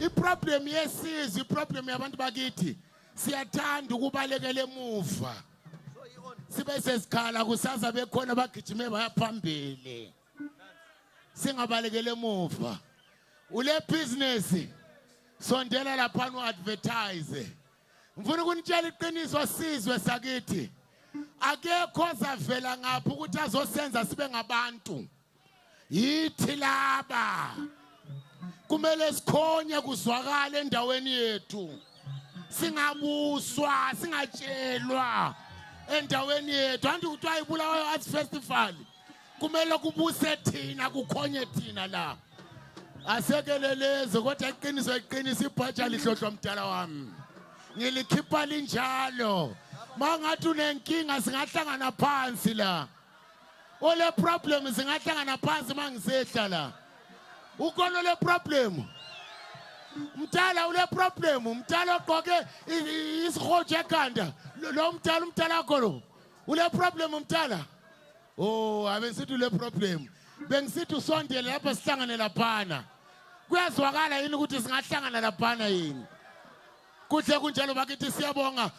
Iproblem yesizwe, iproblem yabantu bakithi, siyathanda ukubalekela emuva sibe sesikhala kusasa bekhona bagijime baya phambili. Singabalekela emuva. Ule business, sondela lapha u-advertise. Ngifuna ukunitshela iqiniso, sizwe sakithi, akekho ozavela ngapha ukuthi azosenza sibe ngabantu. Yithi laba kumele sikhonye kuzwakala endaweni yethu, singabuswa, singatshelwa endaweni yethu. Anti kuthiwa iBulawayo Arts Festival, kumele kubuse thina, kukhonye thina la. Asekeleleze, kodwa iqiniso iqiniso, ibhaja lihlohlwa mdala wami, ngilikhipha linjalo. Mangathi unenkinga, singahlangana phansi la. Ole problem, singahlangana phansi mangisehla la. Ukhona le problem, mdala? Ule problem, mdala ogqoke isihotsho ekhanda lo mdala, umdala wakho lo, ule problem, mdala? Oh, abesithi ule problem, bengisithi usondele lapha sihlangane laphana. Kuyazwakala yini ukuthi singahlangana laphana yini? Kuhle kunjalo bakithi, siyabonga.